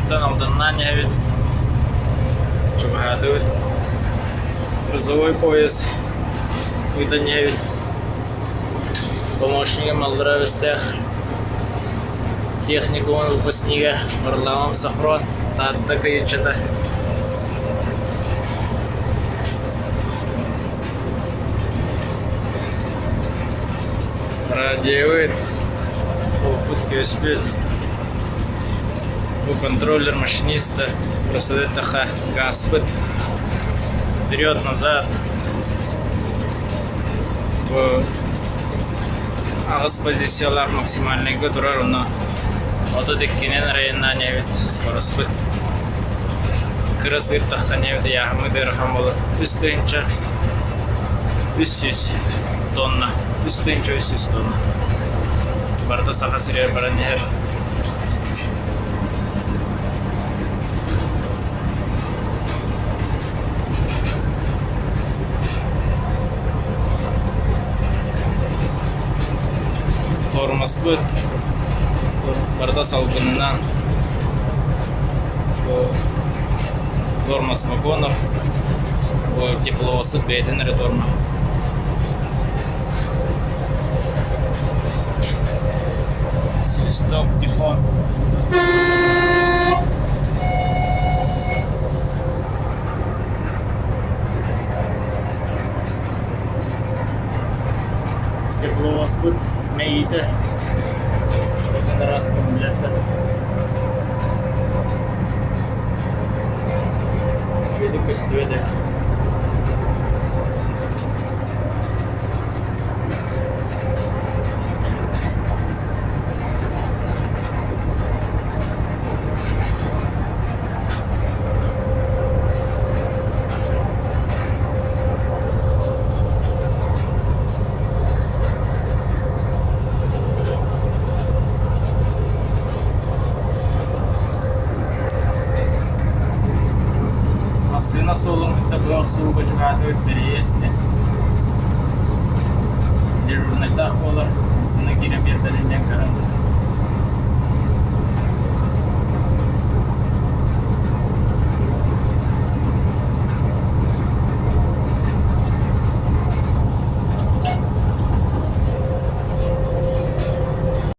Мииринэйтэн Алданнаан иһэбит. Чугаһаатыбыт. Грузовой поезд ыытан иһэбит. Помощнигым аллараа Бэстээх техникумун выпускнига Варламов Сафрон Таатта кыйыччата. Радиобыт, оппут-күөспүт, бу контроллер машиниста, просто эттэххэ газпыт вперед-назад бу аҕыс позициялаах максимальнайга турар онно 32-нэн районнаан эбит скороспыт кыра сыыртахтан эбит ыйааһыммыт ыарахан буолар 3300 тонна 3300 тонна барыта Саха сиригэр баран иһэр. Тормозпыт барыта салгынынан бу тормоз вагонов бу тепловозпут бэйэтин эрэ тормоһа. Свисток тихон. Тепловозпут мэйиитэ один раз аккумулятор. Үчүгэйдик көстүбэт эбит. Массыына суолун кытта быа охсууга чугаһаатыбыт бэрэйиэстэ. Дежурнайдаах буолар, массыына киирэн биэрбэтин диэн көрөн.